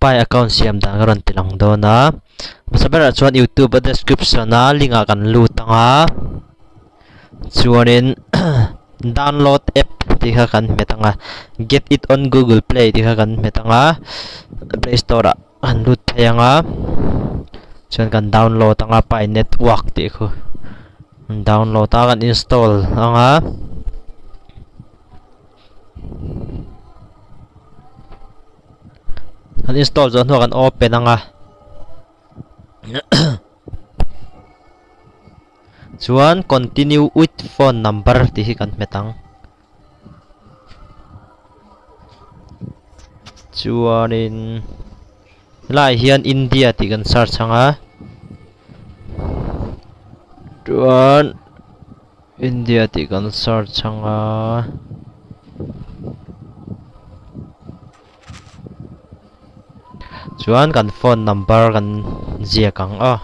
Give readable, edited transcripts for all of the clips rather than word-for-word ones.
Pi account siam dan ka rawn ti lang dawn a hmasa berah chuan youtube a description a link ah kan lut ang a chuanin download app tih kha kan hmet ang a get it on google play tih kha kan hmet ang a play store ah kan lut phei ang a chuan kan download ang a pi network tih khu download a kan install ang a. Kan install zawh hnuah kan open ang a chuan continue with phone number tih hi kan hmet ang chuanin helaiah hian India tih kan search ang a chuan. India tih kan search ang a. Chuan kan phone number kan ziak ang a.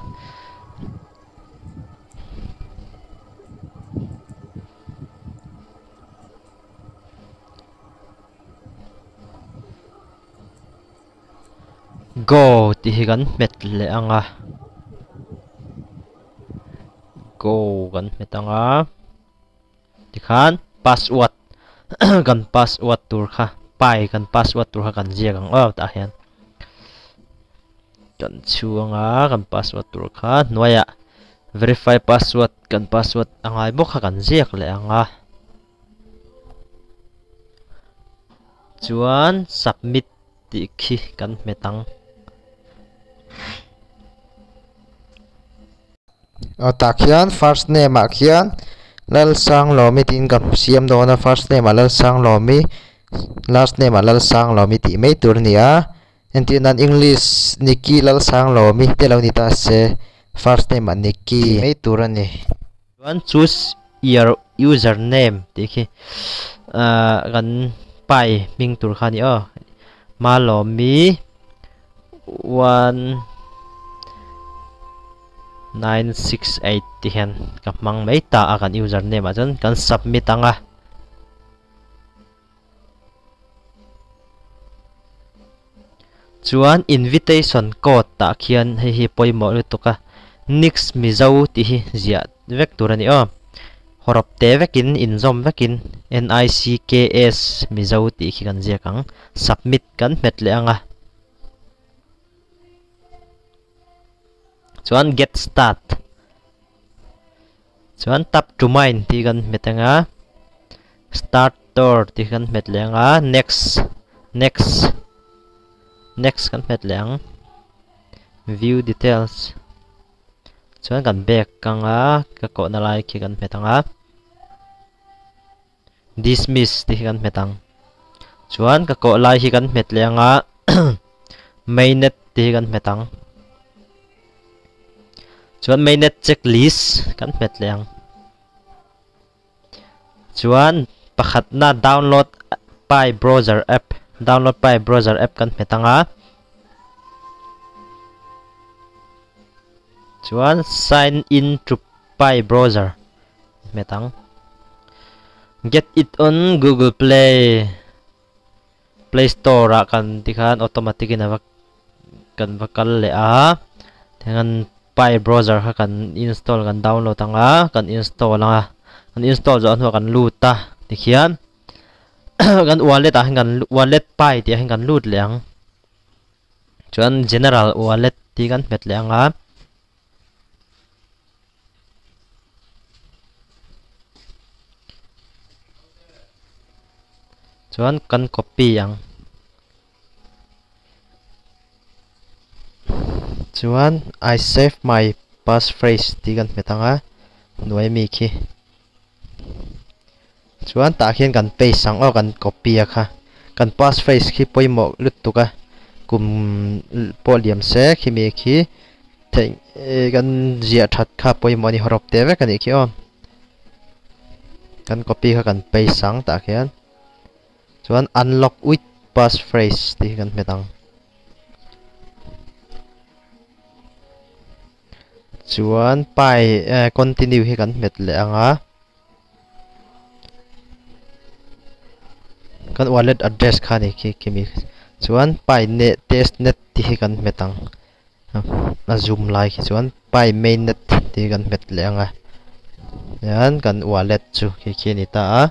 Go tih hi kan hmet leh ang a. Go kan hmet ang a. Tikhan password kan password tur kha pi kan password tur kha kan ziak ang aw tah hian. Kan chhuang a kan password tur kha hnuaiah verify password kan password a ngai bawk kha kan ziak leh ang a. Chuan submit tih khi kan hmet ang. Aw tah khian first name ah khian Lalsanglawmi tiin ka siam dawn a first name ah Lalsanglawmi last name ah Lalsanglawmi tih mai tur a ni a entir nan english Nicky Lalsanglawmi te lo ni ta se first name ah Nicky tih mai tur a ni. Chuan choose your user name tih khi ahh kan pai hming tur kha a ni aw Malawmi 1968 ti hian ka hmang mai ta a kan user name ah chuan kan submit ang a. Chuan invitation code tah khian hei hi pawimawh lutuk a, Nix Mizo tih hi ziah vek tur a ni aw. Hawrawp te vekin inzawm vekin NICKS Mizo tih khi kan ziak ang. Submit kan hmet leh ang a. Chuan get start. Chuan tap to mine tih kan hmet ang a, start door tih kan hmet leh ang a, next next next kan hmet leh ang, view details chuan kan back ang a, ka kawhna lai khi kan hmet ang a, dismiss tih hi kan hmet ang, chuan ka kawh lai hi kan hmet leh ang a, mainnet tih hi kan hmet ang. Chuan mainnet checklist kan hmet leh ang. Chuan pakhatna download pi browser app download pi browser app kan hmet ang a. Chuan sign in to pi browser hmet ang. Get it on Google Play. Play Store ah kan tikhan automatic in a va kan va kal leh a tihian pi browser kha kan install kan download ang a kan install ang a kan install zawh hnuah kan lut a tikhian kan wallet ah hian kan wallet pi tih ah hian kan lut leh ang chuan general wallet tih kan hmet leh ang a. Chuan kan copy ang. Chuan I save my passphrase tih kan hmet ang a hnuai mi khi. Chuan tah khian kan paste ang aw kan copy a kha. Kan passphrase khi pawimawh lutuk a kum pawh liam se khimi khi theih kan ziah that kha pawimawh a ni hawrawp teh vek a nih khi aw. Kan copy kha kan paste ang tah khian chuan unlock with passphrase tih hi kan hmet ang. Chuan pi continue hi kan hmet leh ang a. Kan wallet address kha a ni khi khimi Chuan pi ne test net tih hi kan hmet ang a zoom lai khi chuan pi mainnet tih hi kan hmet leh ang a hian kan wallet chu khi khi a ni ta a.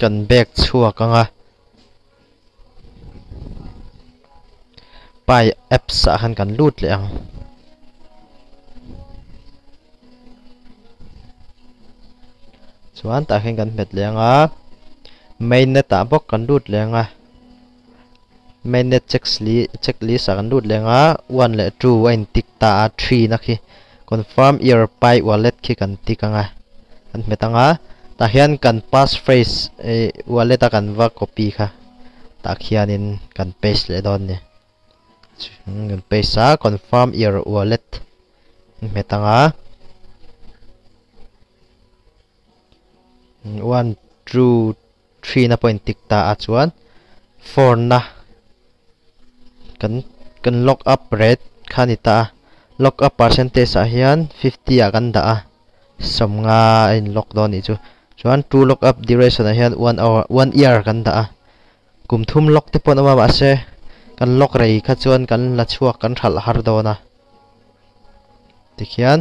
Kan bag chhuak ang a. Pi apps ah khan kan lut leh ang. Chuan tah khian kan hmet leh ang a, mainnet ah bawk kan lut leh ang a, mainnet checklist ah kan lut leh ang a, one leh two a in tick ta a, three na khi confirm your pi wallet khi kan tick ang a, kan hmet ang a, tah hian kan passphrase ih wallet a kan va copy kha tah khianin kan paste leh dawn a ni. Kan paste a confirm your wallet hmet ang a one two three na pawh a in tick ta a chuan four na kan kan lock up rate kha a ni ta a lock up percentage ah hian fifty ah kan dah a sawmnga a in lock dawn a nih chu chuan two lock up duration ah hian one hour one year kan dah a. Kum thum lock te pawh an awm a mahse kan lock rei kha chuan kan la chhuak kan hralh har dawn a tikhian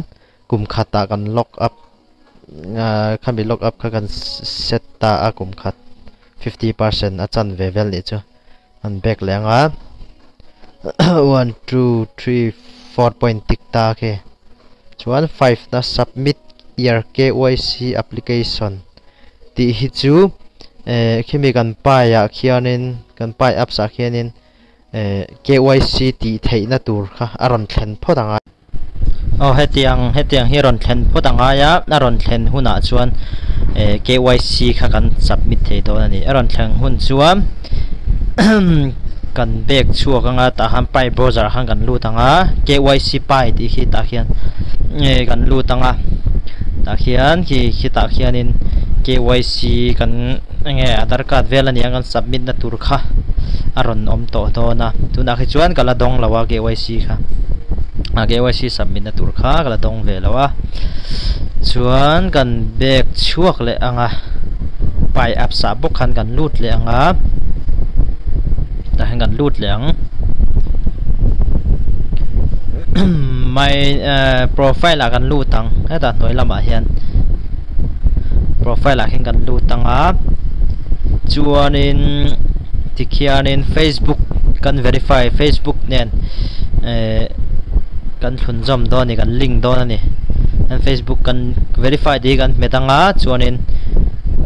kum khatah kan lock up ah khami lock up kha kan set ta a kum khat 50% a chan ve vel nih chu an back leh ang a one two three four point tik ta khi chuan five na submit your K_Y_C application. Tih hi chu eh khimi kan pai ah khianin kan pai apps ah khianin eh KYC tih theihna tur kha a rawn thlen phawt ang a. Aw hetiang hetiang hi a rawn thlen phawt ang ai a, a rawn thlen hunah chuan eh KYC kha kan submit thei dawn a ni. A rawn thlen hun chuan kan bag chhuak anga tah khan pai browser ah khan kan lut ang a, KYC pai tih khi tah khian eh kan lut ang a. Tah khian khi khitah khianin KYC kan enge Aadhar card vel a nia kan submit na tur kha a rawn awm tawh dawn a tunah khi chuan ka la dawng lo a KYC kha a KYC submit na tur kha ka la dawng ve lo a chuan kan bag chhuak leh ang a pai apps ah bawk khan kan lut leh ang a tah hian kan lut leh ang. My profile ah kan lut ang hetah hnuai lamah hian profile ah hian kan lut ang a chuanin tikhianin facebook kan verify facebook nen eh kan thlunzawm dawn a ni kan link dawn a ni kan facebook kan verify tih hi kan hmet ang a chuanin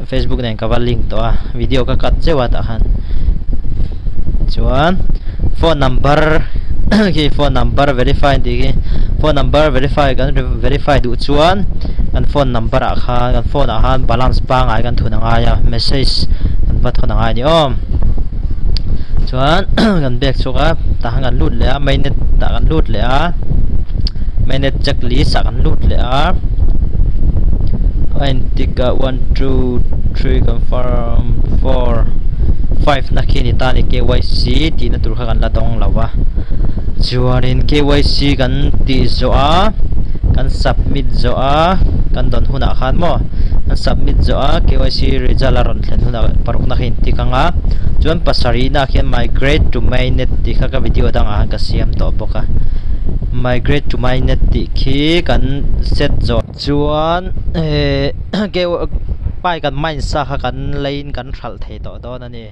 facebook nen ka va link tawh a video ka cut zeuh a tah khan chuan phone number khi phone number verify tih khi phone number verify kan verify duh chuan kan phone number ah khan kan phone ah khan balance pangai kan thun angai a message kan va thawn angai a ni aw chuan kan bag chhuak a tah khan kan lut leh a mainnet ah kan lut leh a mainnet checklist ah kan lut leh a a intik a one two three confirm four five na khi a ni ta a ni KYC tihna tur kha kan la dawng lo a chuanin KYC kan tih zawh a kan submit zawh a kan dawn hunah khan maw kan submit zawh a KYC result a rawn thlen hunah parukna kha intik ang a chuan pasarihna ah khian migrate to mainnet tih kha ka video dangah khan ka siam tawh bawk a migrate to mainnet tih khi kan set zawh chuan eh pai kan mine sa kha kan leiin kan hralh thei tawh dawn a ni.